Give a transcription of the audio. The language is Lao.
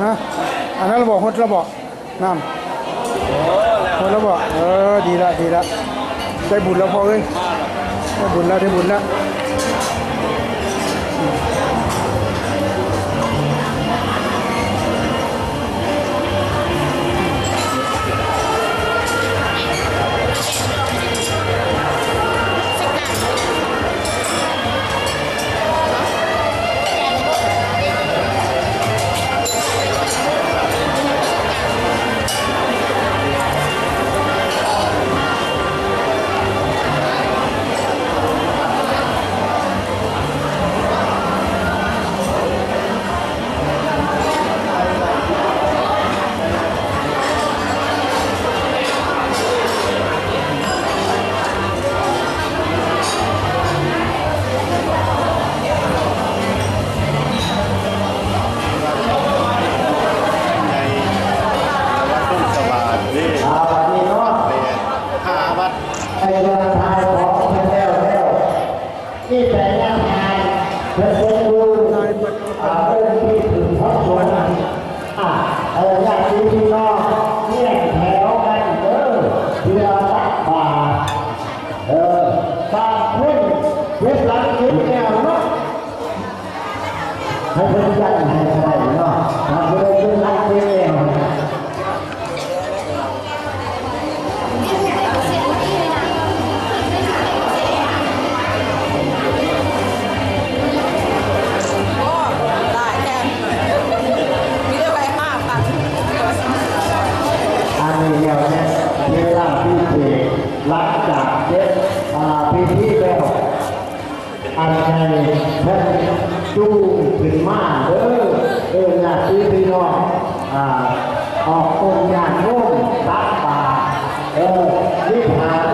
ຮະ ອັນນັ້ນລະບໍ ຫົດລະບໍ ນ້ຳ ຫົດລະບໍ ເອີ ດີລະ ດີລະ ໄດ້ບຸນລະພໍ່ເອີຍ ໄດ້ບຸນລະ ໄດ້ບຸນລະ. ອ່າ ບັດນີ້ເນາະ ໄປຫາວັດ ໄປເດີນທາງຂອງເພິ່ນແລ້ວ ແລ້ວ ມີແຕ່ຍາທານ ເພິ່ນເປັນຜູ້ ອ່າ ເອີ້ນທີ່ຖືກຂອງສວນ ອ່າ ເອີ ຍາດຕິພີ່ນ້ອງ ຮຽງແຖວກັນເດີ ເພື່ອຕັກບາດ ເອີ ບາງຄົນເກັບຫຼັງເກັບແນວເນາະ ໃຫ້ເພິ່ນຢັນໃຫ້ກໍໄດ້ເນາະ ຖ້າຜູ້ໃດເກັບຫຼັງເກັບແນວ ໂອ້ ຫຼາຍແທ້ ມີແຕ່ໄວ້ຫ້າພັນ. ອັນນີ້ແລ້ວແຕ່ເວລາພິເສດ ຫຼັງຈາກເສັດ ອ່າ ພິທີແລ້ວ ອັນໃດເພິ່ນຈູງຂຶ້ນມາເດີ ເອີ ຍາດຕິພີ່ນ້ອງ ອ່າ ອອກຕົນຍາດໂຍມຕັກບາດ ເອີ ມີຜ້າ